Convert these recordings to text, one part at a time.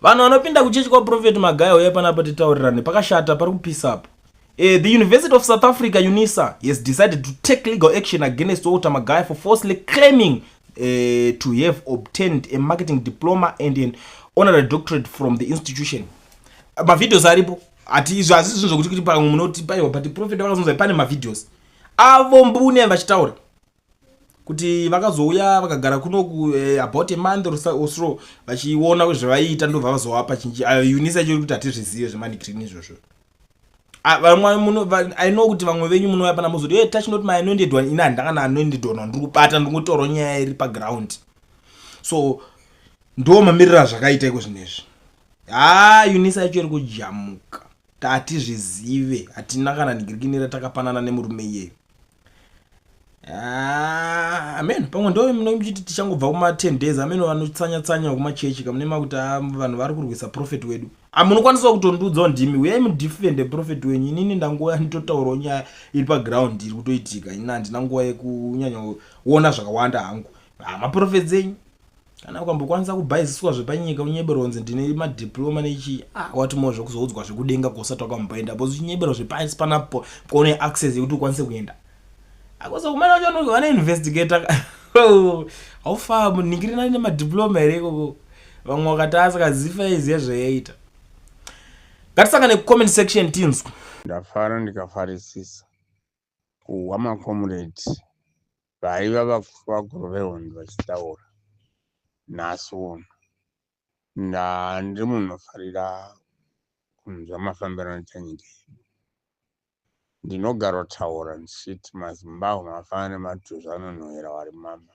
Vanhu vanopinda kuchechi kwaProphet Magaya, uye panapa titaurirane, pakashata, pari kupisa apo. The University of South Africa, UNISA, has decided to take legal action against Walter Magaya for falsely claiming to have obtained a marketing diploma and an honorary doctorate from the institution. Mavideos aripo. Hati izvo hazisi zvinhu zvokuti kuti pamwe munoti paiwa, but prophet vakazonzwa pane mavideos avo mbune vachitaura kuti vakazouya vakagara kunoku about a month or so vachiona zvavaiita, ndobva vazovapa chinji. UNISA chiri kuti hatizvizive zvemadegree izvozvo. Vamwe I know kuti vamwe venyu munouya pana muzoti, "Hey, tachinoti maanointed one." Ini handanga naanointed one wandiri kubata, ndingotaurawo nyaya iri paground. So ndo mamiriro azvakaita iko zvinezvi. Ha, UNISA yacho iri kujamuka. Tatizvizive, hatina kana ndigirikini ratakapanana nemurume iyeyo. Amen. Pamwe ndo muchiti tichangobva kuma10 days. Ameno vanotsanya-tsanya kumachechi kamune makuti, "Ah, vanhu vari kurwisa prophet wedu." Ah, munokwanisa kutondiudzawo ndimi, uyai mudefende prophet wenyu. Inini ndanguva nditotaurawo nyaya iri paground iri kutoitika. Ini handina nguva yekunyanyaona zvakawanda hangu. Ah, maprophets enyu, kana ukambokwanisa kubhaiziswa zvepanyika, unyeberwa kunzi ndine madiploma nechi, ah, wati mo zvekuzoudzwa zvekudenga kusati wakamboenda, because uchinyeberwa zvepasi panapo kuone access yekuti ukwanise kuenda akoso kumana wacho vanoinvestigata haufa muningirina nemadiploma here ikoko. Vamwe vakati asikazifa iziya zvayaita. Ngatisangane kucomment section tinzwa. Ndafara, ndikafarisisa kuhwa macomrades vaiva vakuru vehondo vachitaura nhasi uno. Ndiri munhu unofarira kunzwa mafambiro anoita nyika yedu. Ndinogarotaura ndichiti maZimbabwe mafanana nematuzvi anonhuhwira wari mama.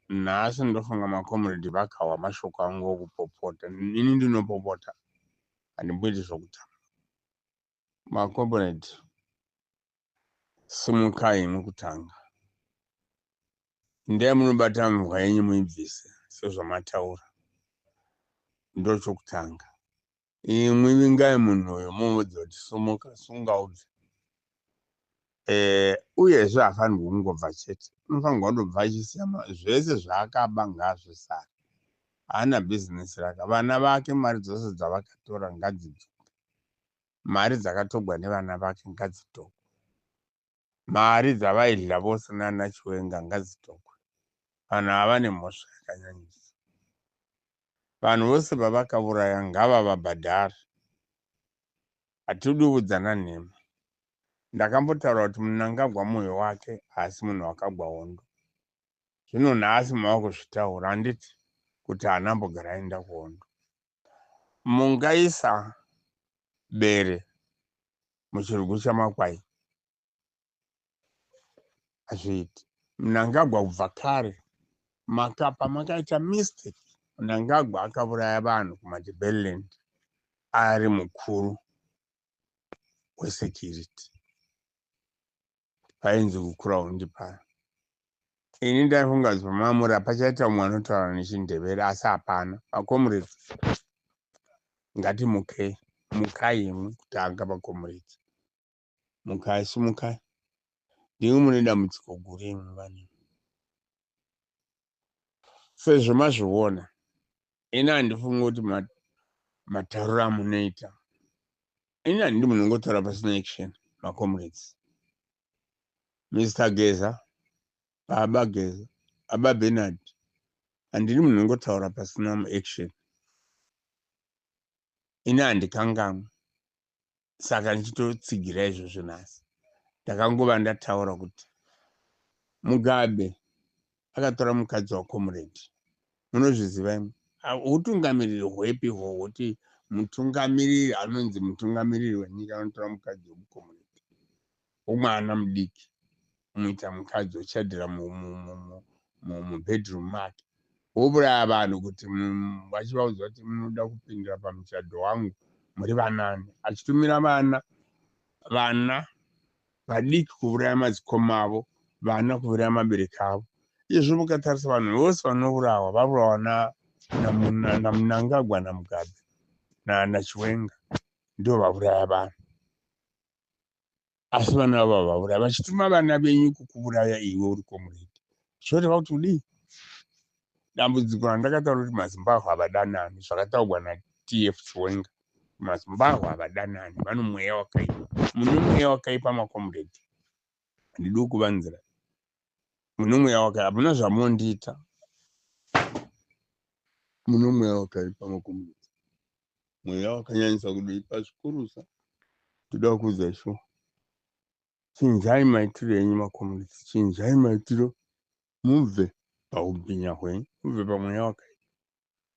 Nhasi ndofunga macomrades vakahwa mashoko angu okupopota. Ini ndinopopota, handimboiti zvokutamba. Macomrades, simukai mukutanga, ndai munobata mbwa yenyu muibvise sezvamataura, ndochokutanga. Imwi vingai munhu uyu, mumuudze kuti sumuka, sunga ubve. Uyezve haafanirwi kungobva chete, unofanirwa kutobva achisiya zvese zvaakaba, ngaazvisare. Haana bhizinesi raka. Vana vake, mari dzose dzavakatora ngadzidzoke. Mari dzakatogwa nevana vake ngadzitogwe. Mari dzavaidya vose nana Chiwenga ngadzitogwe. Vanhu ava vane mhosva yakanyanyisa. Vanhu vose vavakauraya ngavavabhadhare. Hatidi kuudzana nhema. Ndakambotaura kuti Mnangagwa mwoyo wake haasi munhu wakagwa hondo. Zvino nhasi mava kuzvitaura, handiti, kuti haana mbogara aenda kuhondo. Mungaisa bere muchirugu chamakwai? Hazviiti. Mnangagwa kubva kare makapa makaita mistake. Mnangagwa akauraya vanhu kuMatabeleland ari mukuru wesecurity, painzi Gukurahundi paya. Ini ndaifunga kuti pamamura pachaita mumwe anotaura nechindevere, asi hapana. Macomrades, ngatimukei. Mukai imwi kutanga, macomrades, mukai, simukai. Ndimwi mune dambudziko guru imwi vanhu, sezvo mazviona. Ini handifungi kuti matauriro amunoita, ini handidi munongotaura pasina action. Macomrades, Mr Geza, Baba Geza, Baba Bernard, handidi munongotaura pasina action. Ini handikangamwi, saka ndichitotsigira izvozvo. Nhasi ndakangova ndataura kuti Mugabe akatora mukadzi wacomrade, munozviziva imi. Utungamiriri hwepi hwokuti mutungamiriri anonzi mutungamiriri wenyika anotora mukadzi wemucomrade, womwana mudiki, umuita mukadzi, ochadhira mubedroom make, wouraya vanhu kuti vachivaudza kuti munoda kupindira pamuchadho wangu muri vanani, achitumira vana vadiki kuuraya madzikoma avo, vana kuuraya mabereki avo? Izvo mukatarisa vanhu vose vanourawa, vaurawa naMnangagwa, naMugabe, naChiwenga, ndo vauraya vanhu. Asi vana vavo vauraya vachituma vana venyu kukuuraya iwe uri comrade, zvoreva kuti kudii? Dambudziko randakataura kuti maZimbabwe havadanani, zvakataurwa naTF Chiwenga, maZimbabwe havadanani, vano mweya wakaipa. Mune mweya wakaipa, macomrade, handidi kuvanzira. Mune mweya wakaipa, hamuna zvamunondiita. Mune mweya wakaipa, macomrade, mweya wakanyanyisa kudoipa zvikurusa. Toda kuudza shuwa, chinjai maitiro enyu, macomrades, chinjai maitiro, mubve paubhinya hwenyu, mubve pamweya wakaipa.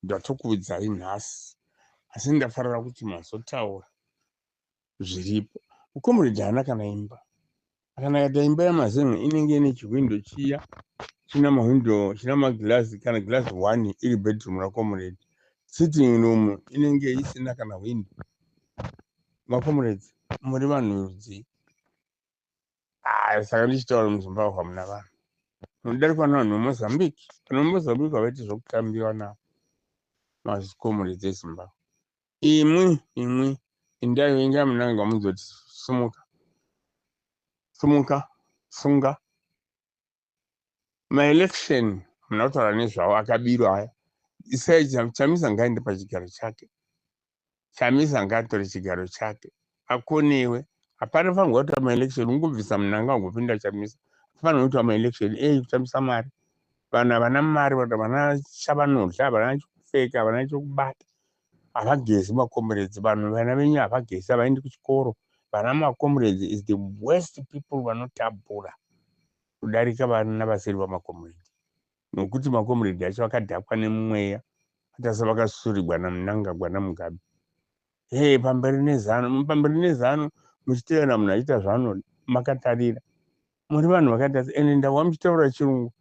Ndatokuudzai nhasi, asi ndafarira kuti mazotaura zviripo. Mucomrade haana kana imba. Kana kaita imba yamazenge, inenge ine chihwindo chiya china mahwindo, china magirazi, kana girazi one iri bedroom racomrade. Sitting room inenge isina kana hwindo. Macomrades, muri vanhu rudzii? Saka ndichitaura, muZimbabwe hamuna vanhu, munodarikwa navanhu veMozambique. Vanhu veMozambique havaiti zvokutambiwa navo. Macomrades eZimbabwe, imwi, imwi indai, ingai munanga muzoti sumuka, sumuka, sunga maelection. Muna kutaura nezvavo, akabirwa aya. Isai Chamisa, ngaende pachigaro chake. Chamisa ngaatore chigaro chake, akonewe. Hapana fanirwa kuita maelection, ungobvisa Munanga, ungopinda Chamisa. Hafanirwa kuitwa maelection ei kutambisa mari. Vanhu havana mari, vanhu havana chavanodya, havana chokupfeka, havana chokubata, havagezi. Macomrades, vanhu, vana venyu havagezi, havaendi kuchikoro. Vana macomrades is the worst people, vanotambura kudarika vana vasiri vamacomrade, nokuti macomrade acho akadhakwa nemumweya, atasa vakasurigwa naMunangagwa naMugabe. He, pamberi neZANU, pamberi neZANU, muchiteera munhu achiita zvaanoda makatarira. Muri vanhu vakaita ende ndava muchitaura Chirungu,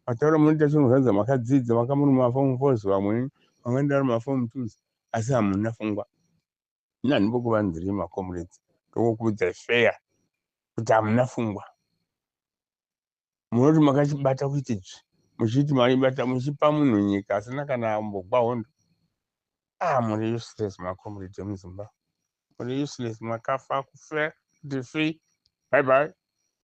mataura, munoita Chirungu zvanzi makadzidza, maka muri maform fours, vamwe vamweni vari maform twos, asi hamuna pfungwa. Ini handimbokuvanzirii, macomrades, ndokukuudzai fair kuti hamuna pfungwa. Munoti makachibata kuite tsvi, muchiti maibata, muchipa munhu nyika asina kana ambogwa hondo. Ah, muri useless, macomrades emuZimbabwe, muri useless, makafa kufe kuti free. Bye bye.